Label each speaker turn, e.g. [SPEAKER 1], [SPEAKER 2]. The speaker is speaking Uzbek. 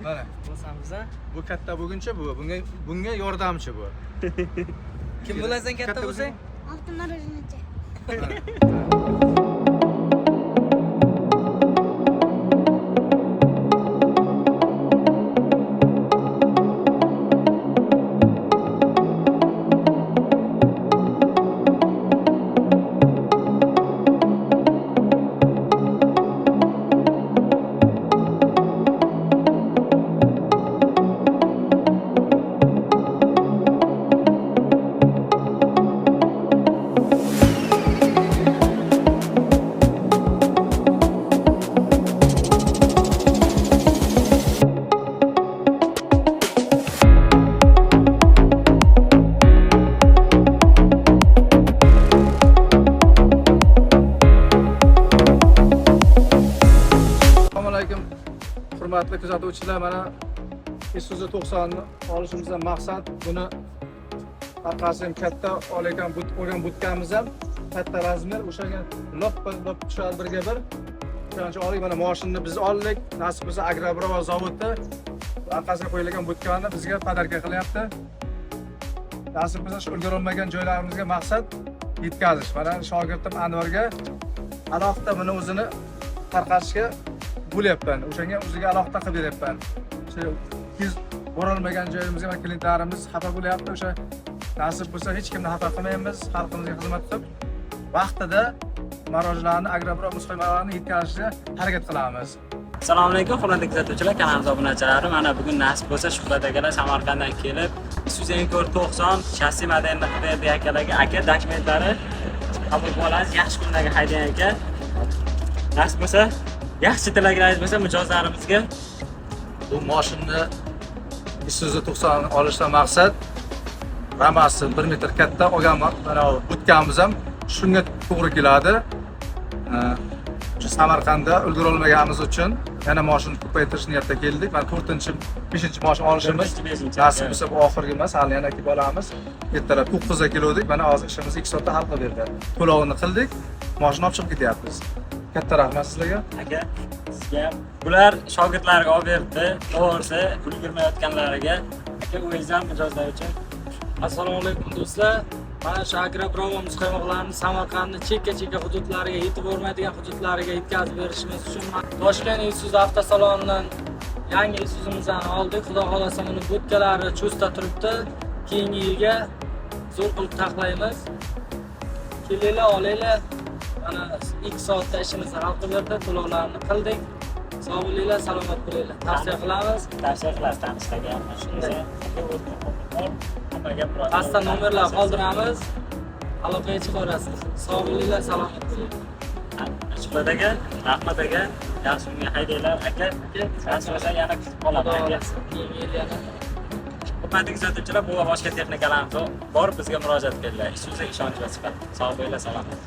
[SPEAKER 1] Mana
[SPEAKER 2] Bo'lsamiz a?
[SPEAKER 1] bu katta bo'lguncha bu bunga yordamchi bu.
[SPEAKER 2] Kim bo'lasan katta bo'lsang?
[SPEAKER 3] Avtomorojnichi.
[SPEAKER 1] Assalomu alaykum hurmatli kuzatuvchilar, mana Isuzu 90 ni olishimizdan maqsad buni orqasi ham katta olgan but olgan butkamiz ham katta razmer, o'shanga loppa lop tushadi birga bir. O'shaning uchun oldik, mana mashinani biz oldik. Nasib bo'lsa Agrobravo zavodi orqasiga qo'yilgan butkani bizga podarka qilyapti. Nasib bo'lsa shu ulgurolmagan joylarimizga maqsad yetkazish. Mana shogirdim Anvarga alohida buni o'zini tarqatishga bo'lyapman. O'shanga o'ziga alohida qilib beryapman. O'sha tez borolmagan joyimizga mana klientlarimiz xafa bo'lyapti. O'sha nasib bo'lsa hech kimni xafa qilmaymiz, xalqimizga xizmat qilib, vaqtida marojlarni, agrobro muzqaymoqlarni yetkazishga harakat qilamiz.
[SPEAKER 4] Assalomu alaykum hurmatli kuzatuvchilar, kanalimiz obunachilari. Mana bugun nasib bo'lsa Shuhrat akalar Samarqanddan kelib Isuzu Encore 90 shassi modelini qilib berdi akalarga. Aka dokumentlari qabul qilib olasiz. Yaxshi kunlarga haydang aka. Nasib bo'lsa, yaxshi tilaklaringiz bo'lsa mijozlarimizga.
[SPEAKER 1] Bu mashinani Isuzu 90 olishdan maqsad ramasi 1 metr katta olgan, mana butkamiz ham shunga to'g'ri keladi. Shu Samarqandda ulgurolmaganimiz uchun yana mashina ko'paytirish niyatida keldik. Mana 4-chi, 5-chi mashina olishimiz.
[SPEAKER 4] 4-chi, 5-chi.
[SPEAKER 1] Nasib bo'lsa bu oxirgi emas, hali yana kelib olamiz. Ertalab 9da keluvdik. Mana hozir ishimizni 2 soatda hal qilib berdi. To'lovini qildik, mashina olib chiqib ketyapmiz. Katta rahmat sizlarga.
[SPEAKER 4] Aka, sizga ham. Bular shogirdlarga olib beribdi. To'g'risi, ulgurmayotganlariga. Aka, o'zingiz ham mijozlar uchun.
[SPEAKER 2] Assalomu alaykum do'stlar. Mana shu Agrobravo muzqaymoqlarini Samarqandning chekka-chekka hududlariga yetib bormaydigan hududlariga yetkazib berishimiz uchun Toshkent Isuzu avtosalonidan yangi Isuzu'mizni oldik. Xudo xolasa buni budkalari cho'sta turibdi. Keyingi yilga zo'r qilib taxlaymiz. Kelinglar, olinglar. Mana 2 soatda ishimizni hal qilib berdi, to'lovlarni qildik. Sog' bo'linglar, salomat bo'linglar. Tavsiya qilamiz.
[SPEAKER 4] Tavsiya qilasiz tanishlarga ham.
[SPEAKER 2] Shunday.
[SPEAKER 4] Hammaga murojaat.
[SPEAKER 2] Pastda nomerlar qoldiramiz. Aloqaga chiqaverasiz. Sog' bo'linglar, salomat bo'linglar.
[SPEAKER 4] Shuhrat aka, rahmat aka. Yaxshi kunga haydanglar aka. Nasib bo'lsa yana kutib
[SPEAKER 2] Xudo
[SPEAKER 4] qolaman aka.
[SPEAKER 2] xohlasa keyingi yil yana.
[SPEAKER 4] Hurmatli kuzatuvchilar, bu va boshqa texnikalarimiz bor, bizga murojaat qilinglar. Isuzu ishonch va sifat. Sog' bo'linglar, salomat.